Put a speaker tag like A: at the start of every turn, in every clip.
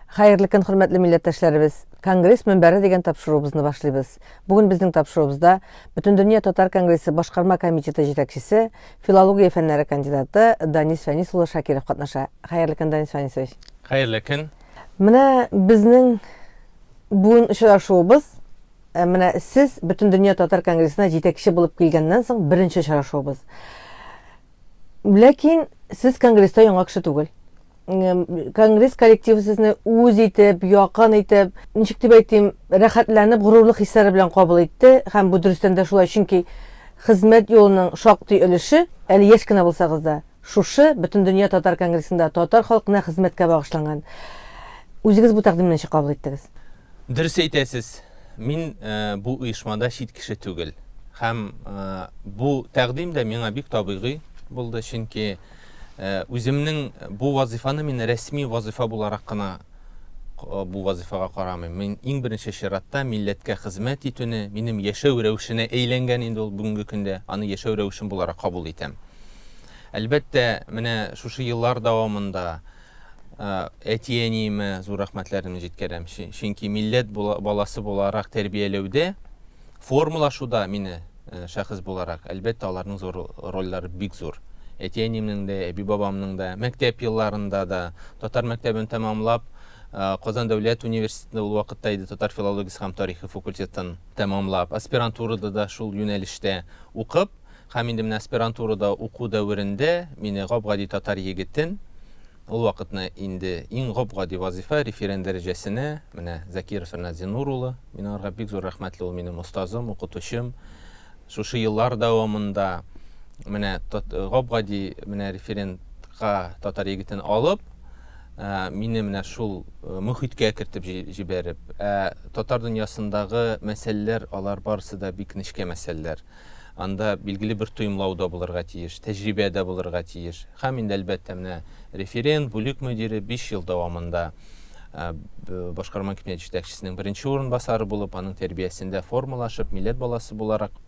A: Хәерле көн, хөрмәтле милләттәшләребез! Конгресс мөнбәре дигән тапшыруыбызны башлыйбыз. Бүген безнең тапшыруыбызда Бөтендөнья татар конгрессы башкарма комитеты җитәкчесе, филология фәннәре кандидаты Данис Фәнис улы Шакиров катнаша. Хәерле көн, Данис Фәнисович!
B: Хәерле көн!
A: Менә безнең бүген очрашуыбыз, э, менә сез Бөтендөнья татар конгрессына җитәкче булып килгәннән соң беренче очрашуыбыз. Ләкин сез конгресста яңа кеше түгел. Конгресс коллективы сезне үз итеп, якын итеп, ничек дип әйтим, рәхәтләнеп, горурлык хисләре белән кабул итте. Һәм бу дөрестән дә шулай, чөнки хезмәт юлының шактый өлеше, әле яшь кенә булсагыз да, шушы Бөтендөнья татар конгрессында татар халкына хезмәткә багышланган. Үзегез бу тәкъдимне ничек кабул иттегез?
B: Дөрес әйтәсез. Мин бу оешмада чит кеше түгел. Һәм бу тәкъдим дә миңа бик табигый булды, чөнки үземнең бу вазыйфаны мин рәсми вазыйфа буларак кына бу вазыйфага карамыйм. Мин иң беренче чиратта милләткә хезмәт итүне, минем яшәү рәвешенә әйләнгән инде ул бүгенге көндә, аны яшәү рәвешем буларак кабул итәм. Әлбәттә, менә шушы еллар дәвамында Әти-әниемә зур рәхмәтләремне җиткерәм. Чөнки милләт баласы буларак тәрбияләүдә, формалашуда мине шәхес буларак, әлбәттә, аларның зур рольләре бик зур. Әти-әниемнең дә, әби-бабамның да, мәктәп елларында да, татар мәктәбен тәмамлап, Казан дәүләт университетында ул вакытта иде татар филологиясе һәм тарихы факультетын тәмамлап, аспирантурада да шул юнәлештә укып, Һәм инде менә аспирантурада уку дәверендә мине гап-гади татар егетен, ул вакытны инде иң гап-гади вазыйфа, референт дәрәҗәсенә, менә Закиров Ренат Зиннур улы, мин аңарга бик зур рәхмәтле, ул минем остазым, укытучым. Шушы еллар дәвамында менә гап-гади менә референтка татар егетен алып, мине менә шул мөхиткә кертеп җибәреп, ә татар дөньясындагы мәсьәләләр, алар барысы да бик нечкә мәсьәләләр. Анда билгеле бер тоемлау да булырга тиеш, тәҗрибә дә булырга тиеш. Һәм инде, әлбәттә, менә референт, бүлек мөдире 5 ел дәвамында башкарма комитет җитәкчесенең беренче урынбасары булып, аның тәрбиясендә формалашып, милләт баласы буларак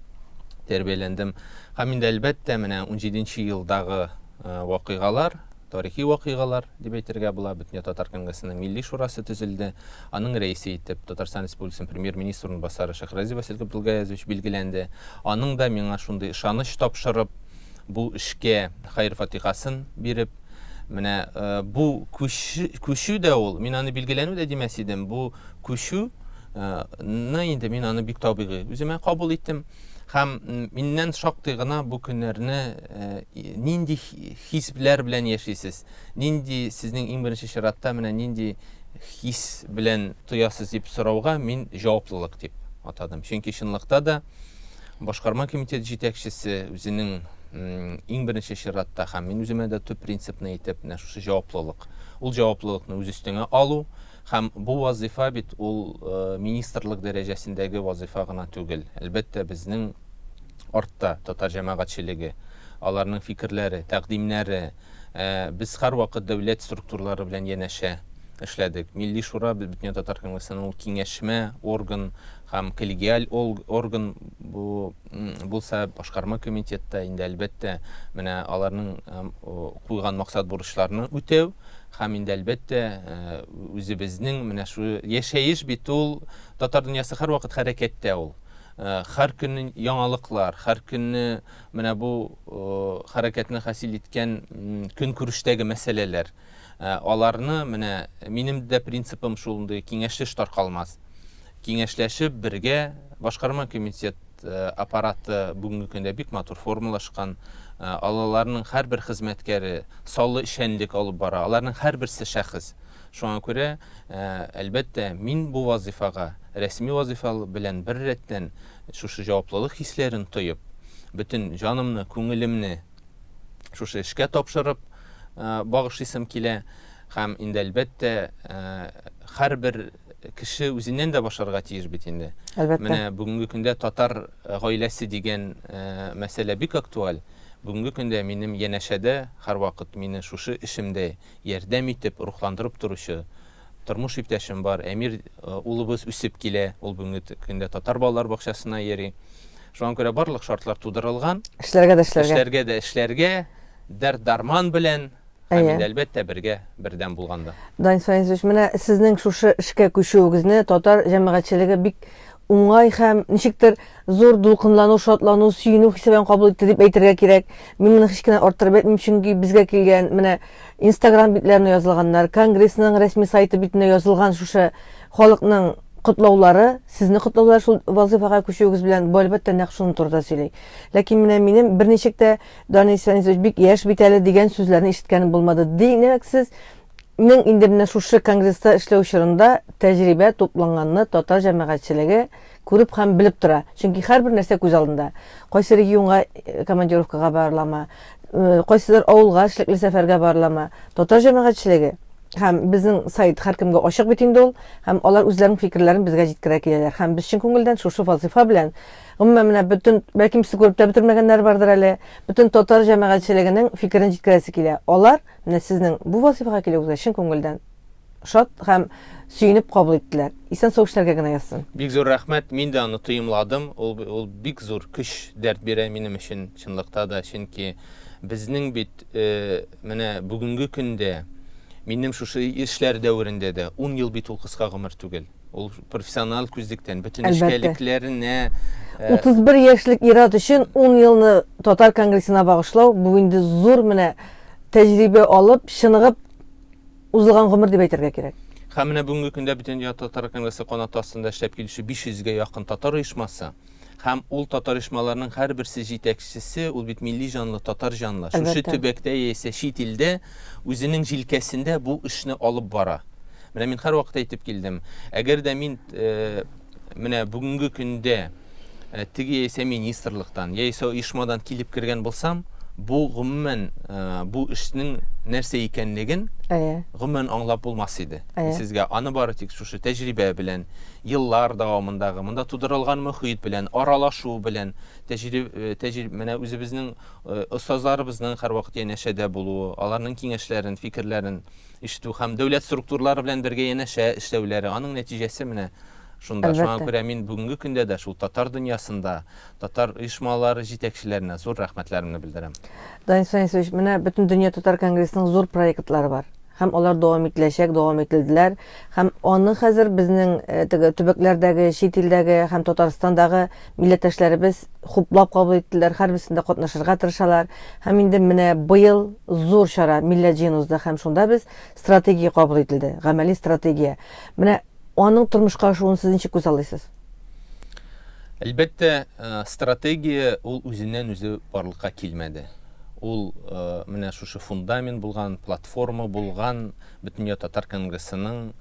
B: тәрбияләндем. Һәм инде, әлбәттә, менә 17 елдагы вакыйгалар, Тарихи вакыйгалар, дип әйтергә була, Бөтендөнья татар конгрессының Милли шурасы төзелде. Аның рәисе итеп Татарстан Республикасының Премьер-министры урынбасары Шәйхразиев Васил Габдулгаязович билгеләнде. Аның да миңа шундый ышаныч тапшырып, бу эшкә хәер-фатихасын биреп, менә бу күчү дә ул, мин аны билгеләнү дә димәс идем, бу күчү ны инде мин аны бик табигый үземә кабул иттем. Һәм миннән шактый гына бу көннәрне нинди хисләр белән яшисез? Нинди сезнең иң беренче чиратта менә нинди хис белән тоясыз дип сорауга мин җаваплылык дип атадым. Чөнки чынлыкта да башкарма комитет җитәкчесе үзенең иң беренче чиратта һәм мин үземә дә төп принципны әйтеп, менә шушы җаваплылык. Ул җаваплылыкны үз өстеңә алу һәм бу вазыйфа бит ул министрлык дәрәҗәсендәге вазыйфа гына түгел. Әлбәттә, безнең артта татар җәмәгатьчелеге, аларның фикерләре, тәкъдимнәре. Без һәрвакыт дәүләт структуралары белән янәшә эшләдек. Милли шура Бөтендөнья татар конгрессының ул киңәшмә орган һәм коллегиаль орган бу булса, башкарма комитетта инде әлбәттә менә аларның куйган максат-бурычларны үтәү һәм инде әлбәттә үзебезнең менә шу яшәеш бит ул татар дөньясы һәрвакыт хәрәкәттә ул. Һәр көнне яңалыклар, һәр көнне менә бу хәрәкәтне хасил иткән көнкүрештәге мәсьәләләр. Аларны менә минем дә принципым шундый киңәшлеш таркалмас. Киңәшләшеп бергә башкарма комитет аппараты бүгенге көндә бик матур формалашкан. Алаларның һәрбер хезмәткәре саллы эшчәнлек алып бара. Аларның һәрберсе шәхес. Шуңа күрә, әлбәттә, мин бу вазыйфага рәсми вазыйфа белән беррәттән шушы җаваплылык хисләрен тоеп, бөтен җанымны, күңелемне шушы эшкә тапшырып багышлыйсым килә. Һәм инде, әлбәттә, һәрбер кеше үзеннән дә башларга тиеш бит инде.
A: Әлбәттә.
B: Менә бүгенге көндә татар гаиләсе дигән мәсьәлә бик актуаль. Бүгенге көндә минем янәшәдә һәрвакыт мине шушы эшемдә ярдәм итеп, рухландырып торучы тормыш иптәшем бар. Әмир улыбыз үсеп килә. Ул бүгенге көндә татар балалар бакчасына йөри. Шуңа күрә барлык шартлар тудырылган.
A: Эшләргә дә эшләргә.
B: Эшләргә дә эшләргә, дәрт-дарман белән. Һәм инде, әлбәттә, бергә, бердәм булганда.
A: Данис Фәнисович, менә сезнең шушы эшкә күчүегезне татар җәмәгатьчелеге бик уңай һәм ничектер зур дулкынлану, шатлану, сөенү хисе белән кабул итте дип әйтергә кирәк. Мин моны һич кенә арттырып әйтмим, чөнки безгә килгән менә Инстаграм битләренә язылганнар, Конгрессның рәсми сайты битенә язылган шушы халыкның котлаулары, сезне котлаулар шул вазыйфага күчүегез белән, бу әлбәттә нәкъ шуның турында сөйли. Ләкин менә минем берничек тә Данис Фәнисович бик яшь бит әле дигән сүзләрне ишеткәнем булмады. Димәк, сез нең инде менә шушы конгресста эшләү чорында тәҗрибә тупланганны татар җәмәгатьчелеге күреп һәм белеп тора. Чөнки һәрбер нәрсә күз алдында. Кайсы регионга э, командировкага барыламы, э, кайсыдыр авылга эшлекле сәфәргә барыламы. Татар җәмәгатьчелеге һәм безнең сайт һәркемгә ачык бит инде ул, һәм алар үзләренең фикерләрен безгә җиткерә киләләр. Һәм без чын күңелдән шушы вазыйфа белән, гомумән менә бөтен, бәлкем сез күреп тә бетермәгәннәр бардыр әле, бөтен татар җәмәгатьчелегенең фикерен җиткерәсе килә. Алар Менә сезнең бу вазыйфага килүегезгә чын күңелдән шат һәм сөенеп кабул иттеләр. Исән-сау эшләргә генә язсын.
B: Бик зур рәхмәт, мин дә аны тоемладым. Ул, ул бик зур көч, дәрт бирә минем өчен, чынлыкта да, чөнки безнең бит э, менә бүгенге көндә минем шушы эшләр дәверендә дә 10 ел бит ул кыска гомер түгел. Ул профессиональ күзлектән бөтен нечкәлекләренә
A: 31 э, яшьлек ир-ат өчен 10 елны татар конгрессына багышлау бу инде зур менә тәҗрибә алып, чыныгып узылган гомер дип әйтергә кирәк.
B: Һәм менә бүгенге көндә Бөтендөнья татар конгрессы канаты астында эшләп килүче 500 гә якын татар оешмасы һәм ул татар оешмаларының һәрберсе җитәкчесе, ул бит милли җанлы, татар җанлы. Шушы төбәктә яисә чит илдә үзенең җилкәсендә бу эшне алып бара. Менә мин һәрвакыт әйтеп килдем, әгәр дә мин э, менә бүгенге көндә э, теге яисә министрлыктан, яисә оешмадан килеп кергән булсам, бу гомумән э, бу эшнең нәрсә икәнлеген гомумән аңлап булмас иде. Сезгә аны бары тик шушы тәҗрибә белән, еллар дәвамындагы монда тудырылган мөхит белән, аралашу белән, тәҗрибә, тәҗрибә менә үзебезнең остазларыбызның һәрвакыт янәшәдә булуы, аларның киңәшләрен, фикерләрен ишетү һәм дәүләт структуралары белән бергә янәшә эшләүләре, аның нәтиҗәсе менә шунда. Шуңа күрә мин бүгенге көндә дә шул татар дөньясында, татар оешмалары җитәкчеләренә зур рәхмәтләремне белдерәм.
A: Данис Фәнисович, менә Бөтендөнья татар конгрессының зур проектлары бар. Һәм алар дәвам ителәчәк, дәвам ителделәр. Һәм аны хәзер безнең э, теге төбәкләрдәге, чит илдәге һәм Татарстандагы милләттәшләребез хуплап кабул иттеләр, һәрберсендә катнашырга тырышалар. Һәм инде менә быел зур чара Милләт җыены узды һәм шунда без стратегия кабул ителде, гамәли стратегия. Менә аның тормышка ашуын сез ничек күзаллыйсыз?
B: Әлбәттә, э, стратегия ул үзеннән-үзе барлыкка килмәде. Ул э, менә шушы фундамент булган, платформа булган Бөтендөнья татар конгрессының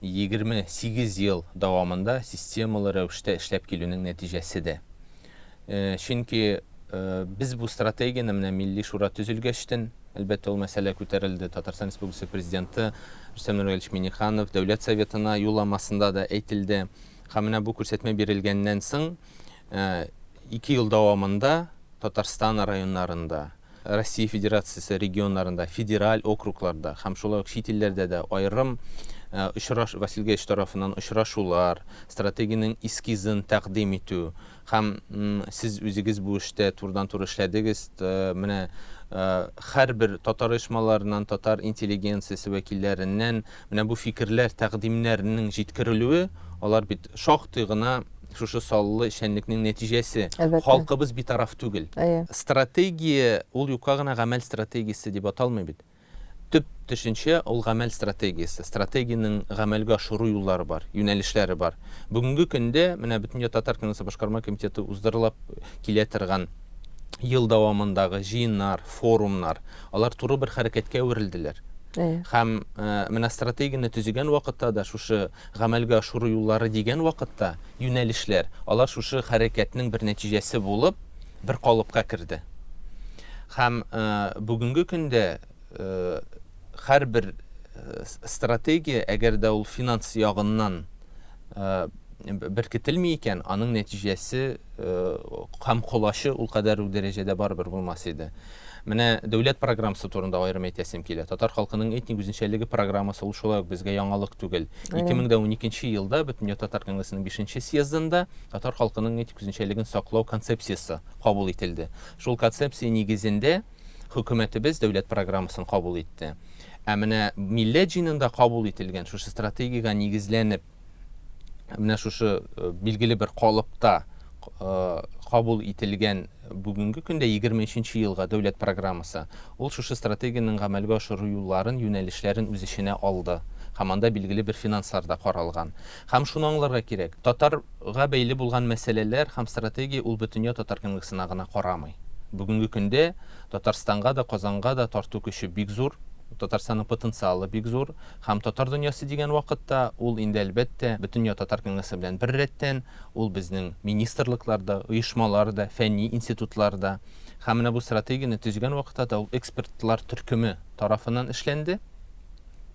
B: 28 ел дәвамында системалы рәвештә эшләп килүнең нәтиҗәсе дә. Э, чөнки э, без бу стратегияне менә Милли Шура төзелгәчтен, әлбәттә, ул мәсьәлә күтәрелде. Татарстан Республикасы Президенты Рөстәм Нургалиевич Миңнеханов Дәүләт Советына юлламасында да әйтелде. Һәм менә бу күрсәтмә бирелгәннән соң, 2 э, ел дәвамында Татарстан районнарында Россия Федерациясе регионнарында, федераль округларда һәм шулай ук чит илләрдә дә аерым э, очраш Василь Геевич тарафыннан очрашулар, стратегиянең эскизын тәкъдим итү һәм сез үзегез бу эштә турыдан-туры эшләдегез. Менә э, һәрбер татар оешмаларыннан, татар интеллигенциясе вәкилләреннән менә бу фикерләр, тәкъдимнәрнең җиткерелүе, алар бит шактый гына шушы саллы эшчәнлекнең нәтиҗәсе.
A: Әлбәттә.
B: Халкыбыз битараф түгел.
A: Әйе.
B: Стратегия ул юкка гына гамәл стратегиясе дип аталмый бит. Төп төшенчә ул гамәл стратегиясе. Стратегиянең гамәлгә ашыру юллары бар, юнәлешләре бар. Бүгенге көндә менә Бөтендөнья татар конгрессы башкарма комитеты уздырылып килә торган ел дәвамындагы җыеннар, форумнар, алар туры бер хәрәкәткә әверелделәр.
A: Әйе.
B: Һәм э, менә стратегияне төзегән вакытта да шушы гамәлгә ашыру юллары дигән вакытта юнәлешләр, алар шушы хәрәкәтнең бер нәтиҗәсе булып, бер калыпка керде. Һәм бүгенге көндә һәрбер стратегия, әгәр дә ул финанс ягыннан беркетелми икән, аның нәтиҗәсе һәм колачы ул кадәр үк дәрәҗәдә барыбер булмас иде. Менә дәүләт программасы турында аерым әйтәсем килә. Татар халкының этник үзенчәлеге программасы ул шулай ук безгә яңалык түгел. 2012 елда Бөтендөнья татар конгрессының 5 съездында татар халкының этник үзенчәлеген саклау концепциясе кабул ителде. Шул концепция нигезендә Хөкүмәтебез дәүләт программасын кабул итте. Ә менә Милләт җыенында кабул ителгән шушы стратегиягә нигезләнеп, менә шушы билгеле бер калыпта кабул ителгән бүгенге көндә 23 елга дәүләт программасы, ул шушы стратегиянең гамәлгә ашыру юлларын, юнәлешләрен үз эченә алды һәм анда билгеле бер финанслар да каралган. Һәм шуны аңларга кирәк, татарга бәйле булган мәсьәләләр һәм стратегия ул Бөтендөнья татар конгрессына гына карамый. Бүгенге көндә Татарстанга да, Казанга да тарту көче бик зур, Татарстанның потенциалы бик зур һәм татар дөньясы дигән вакытта ул инде, әлбәттә, Бөтендөнья татар конгрессы белән беррәттән, ул безнең министрлыклар да, оешмалар да, фәнни институтлар да. Һәм менә бу стратегияне төзегән вакытта да ул экспертлар төркеме тарафыннан эшләнде,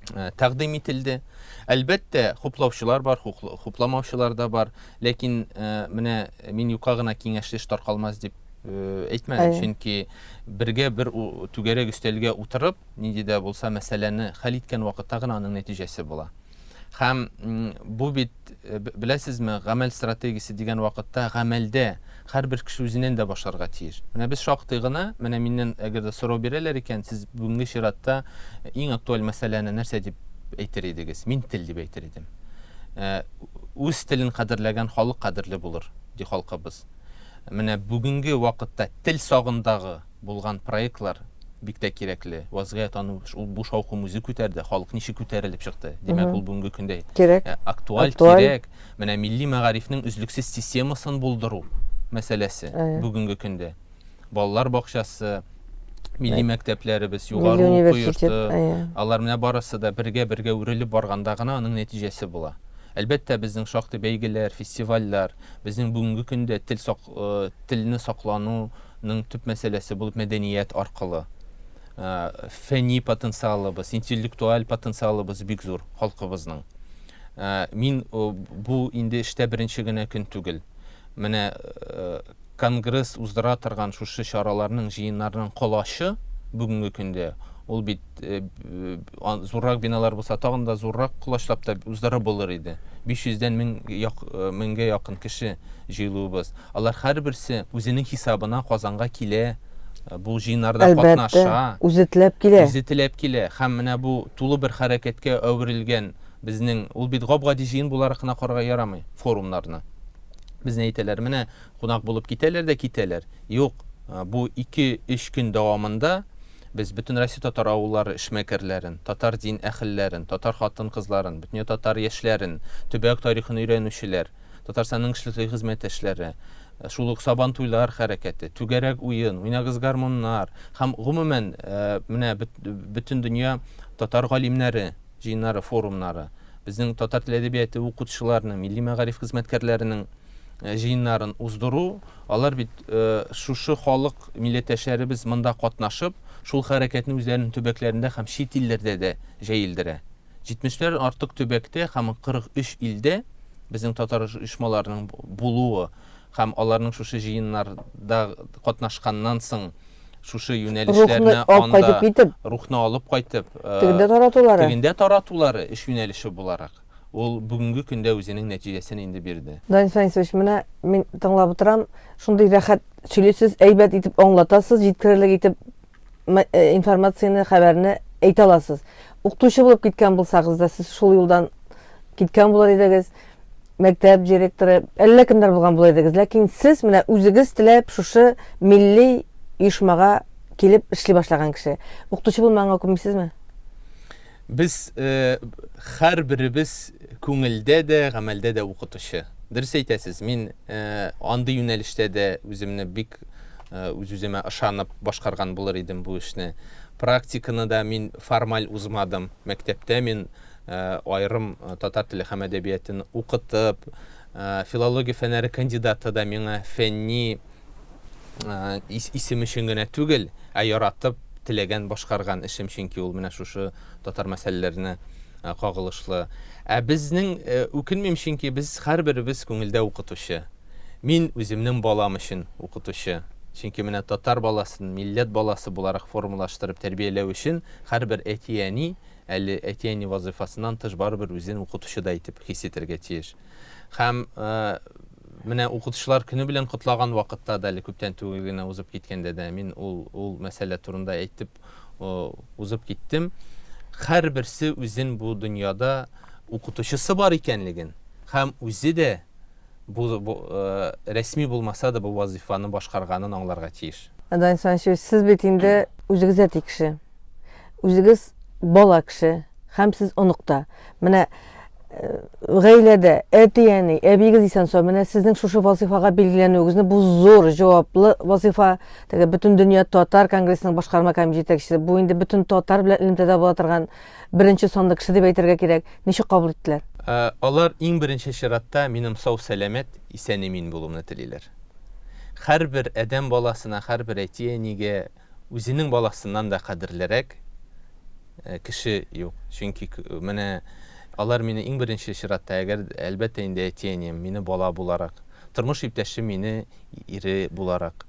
B: тәкъдим ителде. Әлбәттә, хуплаучылар бар, хупламаучылар да бар, ләкин менә мин юкка гына киңәшле эш таркалмас дип әйтмәдем, чөнки бергә бер түгәрәк өстәлгә утырып, нинди дә булса мәсьәләне хәл иткән вакытта гына аның нәтиҗәсе була. Һәм бу бит, беләсезме, гамәл стратегиясе дигән вакытта гамәлдә һәрбер кеше үзеннән дә башларга тиеш. Менә без шактый гына, менә миннән әгәр дә сорау бирәләр икән, сез бүгенге чиратта иң актуаль мәсьәләне нәрсә дип әйтер идегез? Мин тел дип әйтер идем. Үз телен кадерләгән халык кадерле булыр, ди халкыбыз. Менә бүгенге вакытта тел сагындагы булган проектлар бик тә кирәкле. Вазгыять аны ул бу шаукым үзе күтәрде, халык ничек күтәрелеп чыкты. Димәк, ул бүгенге көндә
A: кирәк.
B: Актуаль, кирәк. Менә милли мәгарифнең өзлексез системасын булдыру мәсьәләсе бүгенге көндә. Балалар бакчасы, милли мәктәпләребез, югары уку йорты, алар менә барысы да бергә-бергә үрелеп барганда гына аның нәтиҗәсе була. Әлбәттә, безнең шактый бәйгеләр, фестивальләр, безнең бүгенге көндә тел сак, телне саклануның төп мәсьәләсе булып мәдәният аркылы фәнни потенциалыбыз, интеллектуаль потенциалыбыз бик зур халкыбызның. Мин бу инде эштә беренче генә көн түгел. Менә конгресс уздыра торган шушы чараларның, җыеннарның колачы бүгенге көндә ул бит зуррак биналар булса, тагын да зуррак колачлап та уздырып булыр иде. 500дән 1000 як, меңгә якын кеше җыелуыбыз. Алар һәрберсе үзенең хисабына Казанга килә, бу җыеннарда катнаша.
A: Үзе теләп килә.
B: Үзе теләп килә. Һәм менә бу тулы бер хәрәкәткә әверелгән безнең, ул бит гап-гади җыен буларак кына карарга ярамый форумнарны. Безне әйтәләр, менә кунак булып китәләр дә китәләр. Юк, бу 2-3 көн дәвамында без бөтен Россия татар авыллары эшмәкәрләрен, татар дин әһелләрен, татар хатын-кызларын, бөтен татар яшьләрен, төбәк тарихын өйрәнүчеләр, Татарстанның эшлекле хезмәттәшләре, шул ук Сабантуйлар хәрәкәте, түгәрәк уен, уйнагыз гармуннар һәм гомумән менә бөтен дөнья татар галимнәре җыеннары, форумнары, безнең татар теле әдәбияты укытучыларының, милли мәгариф хезмәткәрләренең җыеннарын уздыру, алар бит шушы халык милләттәшләребез монда катнашып, шул хәрәкәтне үзләренең төбәкләрендә һәм чит илләрдә дә җәелдерә. 70-тән артык төбәктә һәм 43 илдә безнең татар оешмаларының булуы һәм аларның шушы җыеннарда катнашканнан соң шушы юнәлешләрне
A: анда китеп,
B: рухны алып кайтып,
A: тегендә таратулары,
B: тегендә таратулары эш юнәлеше буларак, ул бүгенге көндә үзенең нәтиҗәсен инде бирде.
A: Данис Фәнисович, менә мин тыңлап утырам, шундый рәхәт сөйлисез, әйбәт итеп аңлатасыз, җиткерерлек итеп информацияне, хәбәрне әйтә аласыз. Укытучы булып киткән булсагыз да, сез шул юлдан киткән булыр идегез. Мәктәп директоры, әллә кемнәр булган булыр идегез. Ләкин сез менә үзегез теләп шушы милли оешмага килеп эшли башлаган кеше. Укытучы булмаганга үкенмисезме?
B: Без һәрберебез күңелдә дә, гамәлдә дә укытучы. Дөрес әйтәсез, мин андый юнәлештә дә үземне бик үз-үземә ышанып башкарган булыр идем бу эшне. Практиканы да мин формаль узмадым. Мәктәптә мин аерым татар теле һәм әдәбиятын укытып, филология фәннәре кандидаты да миңа фәнни исем өчен генә түгел, ә яратып, теләгән, башкарган эшем, чөнки ул менә шушы татар мәсьәләләренә кагылышлы. Ә безнең үкенмим, чөнки без һәрберебез күңелдә укытучы. Мин үземнең балам өчен укытучы. Чөнки менә татар баласын милләт баласы буларак формалаштырып тәрбияләү өчен һәрбер әти-әни әле әти-әни вазыйфасыннан тыш барыбер үзен укытучы да итеп хис итәргә тиеш. Һәм Менә укытучылар көне белән котлаган вакытта да әле күптән түгел генә узып киткәндә дә мин ул ул мәсьәлә турында әйтеп узып киттем. Һәрберсе үзен бу дөньяда укытучысы бар икәнлеген һәм үзе дә бу, бу рәсми булмаса да бу вазыйфаны башкарганын аңларга тиеш.
A: Данис Александрович, сез бит инде үзегез әти кеше. Үзегез бала кеше һәм сез онык та. Менә э, гаиләдә әти-әни, әбиегез исән-сау, менә сезнең шушы вазыйфага билгеләнүегезне бу зур җаваплы вазыйфа, теге Бөтендөнья татар конгрессының башкарма комитеты җитәкчесе, бу инде бөтен татар белән элемтәдә була торган беренче санлы кеше дип әйтергә кирәк. Ничек кабул иттеләр?
B: Э, алар иң беренче чиратта минем сау-сәламәт, исән-имин булуымны телиләр. Һәрбер адәм баласына, һәрбер әти-әнигә үзенең баласыннан да кадерлерәк э, кеше юк. Чөнки менә алар мине иң беренче чиратта, әгәр әлбәттә инде әти-әнием мине бала буларак, тормыш иптәшем мине ире буларак,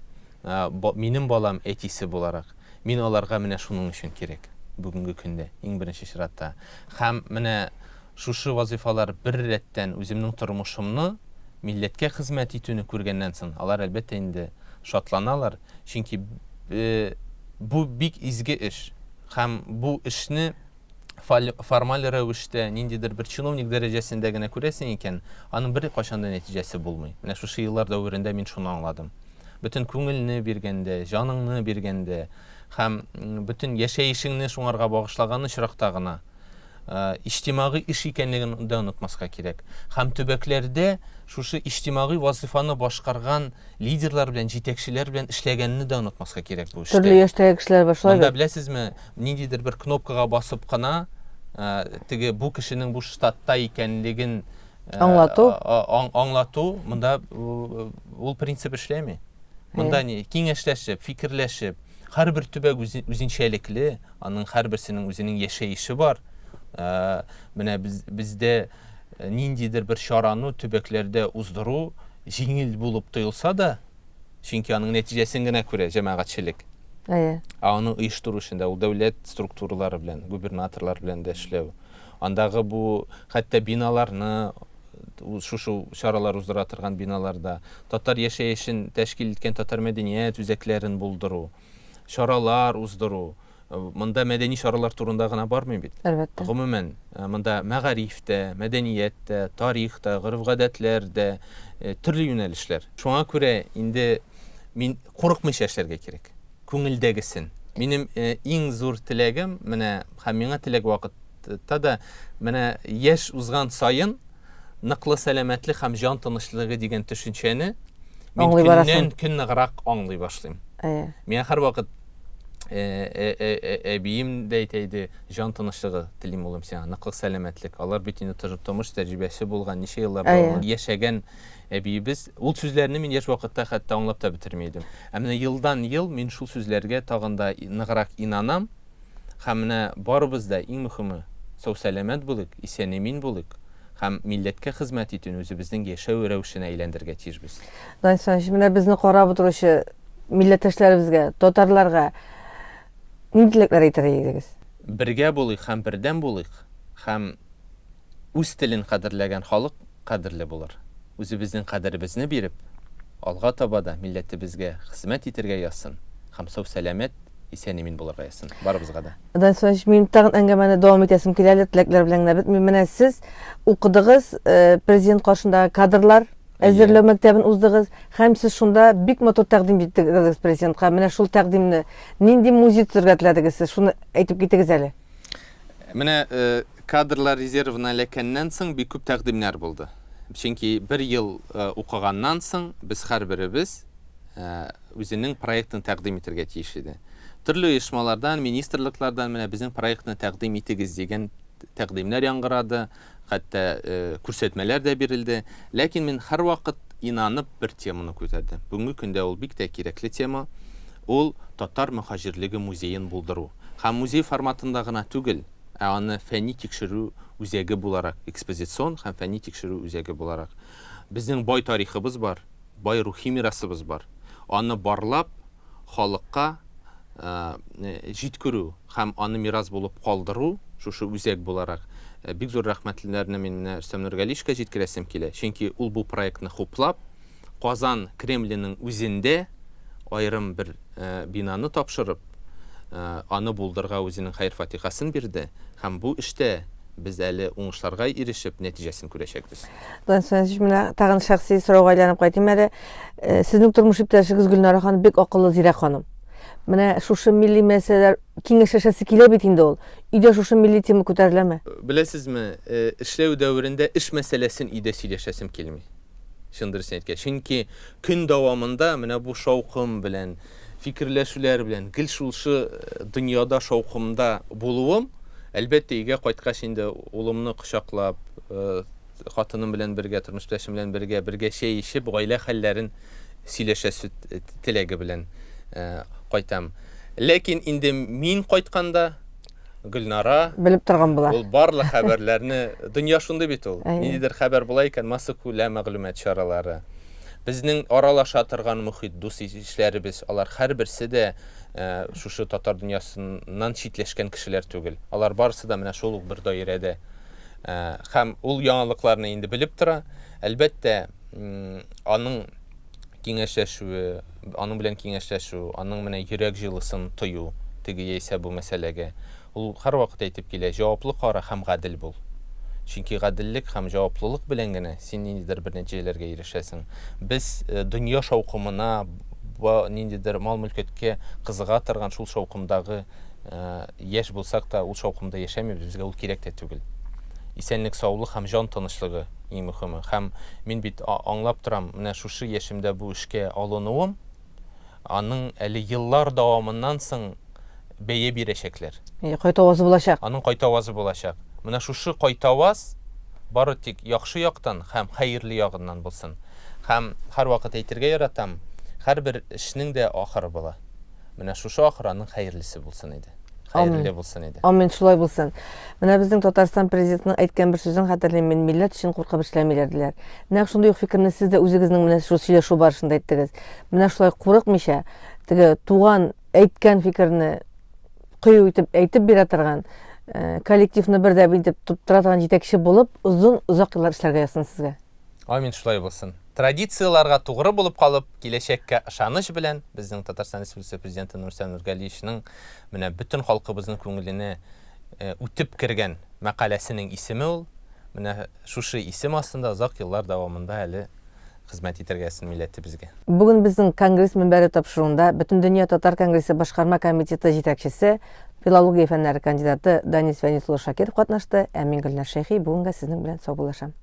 B: минем балам әтисе буларак, мин аларга менә шуның өчен кирәк бүгенге көндә иң беренче чиратта. Һәм менә шушы вазыйфалар бер рәттән үземнең тормышымны милләткә хезмәт итүне күргәннән соң, алар әлбәттә инде шатланалар. Чөнки бу бик изге эш. Һәм бу эшне формаль рәвештә ниндидер бер чиновник дәрәҗәсендә генә күрәсең икән, аның беркайчан да нәтиҗәсе булмый. Менә шушы еллар дәверендә мин шуны аңладым. Бөтен күңелне биргәндә, җаныңны биргәндә һәм бөтен яшәешеңне шуңарга багышлаган очракта гына иҗтимагый эш икәнлеген дә онытмаска кирәк. Һәм төбәкләрдә шушы иҗтимагый вазыйфаны башкарган лидерлар белән, җитәкчеләр белән эшләгәнне дә онытмаска кирәк бу эштә.
A: Төрле яшьтәге кешеләр бар, шулай
B: Монда беләсезме, ниндидер бер кнопкага басып кына теге бу кешенең бу штатта икәнлеген
A: аңлату,
B: аңлату монда ул принцип эшләми. Монда ни киңәшләшеп, фикерләшеп, һәрбер төбәк үзенчәлекле, Аның һәрберсенең үзенең яшәеше бар. Э, менә без, бездә э, ниндидер бер чараны төбәкләрдә уздыру җиңел булып тоелса да, чөнки аның нәтиҗәсен генә күрә җәмәгатьчелек.
A: Әйе.
B: Ә аны оештыру эшендә ул дәүләт структуралары белән, губернаторлар белән дә эшләү. Андагы бу хәтта биналарны шушы чаралар уздыра торган биналарда татар яшәешен тәшкил иткән татар мәдәният үзәкләрен булдыру. чаралар уздыру. Э, монда мәдәни чаралар турында гына бармый бит.
A: Әлбәттә.
B: Гомумән, э, монда мәгариф тә, мәдәният тә, тарих та, гореф-гадәтләр дә, э, төрле юнәлешләр. Шуңа күрә инде мин курыкмыйча эшләргә кирәк. Күңелдәгесен. Минем иң зур теләгем, менә һәм миңа теләк вакытта да, менә яшь узган саен ныклы сәламәтлек һәм җан тынычлыгы дигән төшенчәне мин көннән көн ныграк аңлый башлыйм.
A: Әйе.
B: Миңа һәрвакыт әбием дә әйтә иде, җан тынычлыгы телим, улым, сиңа, ныклы сәламәтлек. Алар бит инде тормыш тәҗрибәсе булган, ничә еллар дәвамында яшәгән әбиебез. Ул сүзләрне мин яшь вакытта хәтта аңлап та бетерми идем. Ә менә елдан-ел мин шул сүзләргә тагын да ныграк инанам. Һәм менә барыбыз да иң мөхиме сау-сәламәт булыйк, исән-имин булыйк һәм милләткә хезмәт итүне үзебезнең яшәү рәвешенә әйләндерергә тиешбез.
A: Данис Иванович, менә безне карап утыручы милләттәшләребезгә, татарларга нинди теләкләр әйтер идегез?
B: Бергә булыйк һәм бердәм булыйк һәм үз телен кадерләгән халык кадерле булыр. Үзебезнең кадеребезне биреп, алга таба да милләтебезгә хезмәт итергә язсын һәм сау-сәламәт, исән-имин булырга язсын барыбызга да.
A: Данис Иванович, минем тагын әңгәмәне дәвам итәсем килә әле, теләкләр белән генә бетми. Менә сез укыдыгыз, э, президент каршындагы кадрлар әзерләү мәктәбен уздыгыз һәм сез шунда бик матур тәкъдим җиткердегез президентка. Менә шул тәкъдимне нинди музей төзергә теләдегез сез? Шуны әйтеп китегез әле.
B: Менә э, кадрлар резервына эләккәннән соң бик күп тәкъдимнәр булды. Чөнки бер ел э, укыганнан соң без һәрберебез э, үзенең проектын тәкъдим итәргә тиеш иде. Төрле оешмалардан, министрлыклардан менә безнең проектны тәкъдим итегез дигән тәкъдимнәр яңгырады, хәтта э, күрсәтмәләр дә бирелде. Ләкин мин һәрвакыт инанып бер теманы күтәрдем. Бүгенге көндә ул бик тә кирәкле тема. Ул татар мөхаҗирлеге музеен булдыру. Һәм музей форматында гына түгел, ә аны фәнни тикшерү үзәге буларак, экспозицион һәм фәнни тикшерү үзәге буларак. Безнең бай тарихыбыз бар, бай рухи мирасыбыз бар. Аны барлап, халыкка җиткерү һәм аны мирас булып калдыру, шушы үзәк буларак, бик зур рәхмәтләрне мин менә Рөстәм Нургалиевичка җиткерәсем килә. Чөнки ул бу проектны хуплап, Казан Кремленең үзендә аерым бер бинаны тапшырып, аны булдырырга үзенең хәер-фатихасын бирде һәм бу эштә без әле уңышларга ирешеп, нәтиҗәсен күрәчәкбез.
A: Данис Фәнисович, менә тагын шәхси сорауга әйләнеп кайтыйм әле. Сезнең тормыш иптәшегез Гөлнара ханым бик акыллы, зирәк ханым. Менә шушы милли мәсьәләләр киңәшләшәсе килә бит инде ул. Өйдә шушы милли тема күтәреләме?
B: Беләсезме, эшләү дәверендә эш мәсьәләсен өйдә сөйләшәсем килми. Чын дөресен әйткәч. Чөнки көн дәвамында менә бу шаукым белән, фикерләшүләр белән гел шушы э, дөньяда шаукымда булуым, әлбәттә, өйгә кайткач инде улымны кочаклап, э, хатыным белән бергә, тормыш иптәшем белән бергә, бергә чәй эчеп, гаилә хәлләрен сөйләшәсе теләге белән э, кайтам. Ләкин инде мин кайтканда Гөлнара
A: белеп торган була.
B: Ул барлык хәбәрләрне, дөнья шундый бит ул. Ниндидер хәбәр була икән, массакүләм мәгълүмат чаралары. Безнең аралаша торган мохит, дус ишләребез, алар һәрберсе дә э, шушы татар дөньясыннан читләшкән кешеләр түгел. Алар барысы да менә шул ук бер даирәдә. Э, һәм ул яңалыкларны инде белеп тора. Әлбәттә, аның киңәшләшүе, аның белән киңәшләшү, аның менә йөрәк җылысын тою теге яисә бу мәсьәләгә. Ул һәрвакыт әйтеп килә, җаваплы кара һәм гадел бул. Чөнки гаделлек һәм җаваплылык белән генә син ниндидер бер нәтиҗәләргә ирешәсең. Без э, дөнья шаукымына, ниндидер мал-мөлкәткә кызыга торган шул шаукымдагы э, яшь булсак та, ул шаукымда яшәмибез, безгә ул кирәк тә түгел. Исәнлек, саулык һәм җан тынычлыгы иң мөхиме. Һәм мин бит аңлап торам, менә шушы яшемдә бу эшкә алынуым, аның әле еллар дәвамыннан соң бәя бирәчәкләр.
A: Әйе, кайтавазы булачак.
B: Аның кайтавазы булачак. Менә шушы кайтаваз бары тик яхшы яктан һәм хәерле ягыннан булсын. Һәм һәрвакыт әйтергә яратам, һәрбер эшнең дә ахыры була. Менә шушы ахыр аның хәерлесе булсын иде. Хәерле булсын иде.
A: Амин, шулай булсын. Менә безнең Татарстан президентының әйткән бер сүзен хәтерлим мин, милләт өчен куркып эшләмиләр диләр. Нәкъ шундый ук фикерне сез дә үзегезнең менә шул сөйләшү барышында әйттегез. Менә шулай курыкмыйча, теге туган әйткән фикерне кыю итеп әйтеп бирә торган, э, коллективны бердәм итеп тоттыра торган җитәкче булып, озын озак еллар эшләргә язсын сезгә.
B: Амин, шулай булсын. Традицияләргә тугры булып калып, киләчәккә ышаныч белән, безнең Татарстан Республикасы Президенты Нурсән Нургалиевичның менә бөтен халкыбызның күңеленә э, үтеп кергән мәкаләсенең исеме ул. Менә шушы исем астында озак еллар дәвамында әле хезмәт итәргә язсын милләтебезгә.
A: Бүген безнең Конгресс мөнбәре тапшыруында Бөтендөнья татар конгрессы башкарма комитеты җитәкчесе, филология фәннәре кандидаты Данис Фәнис улы Шакиров катнашты, ә мин Гөлнар Шәйхи бүгенгә сезнең белән саубуллашам.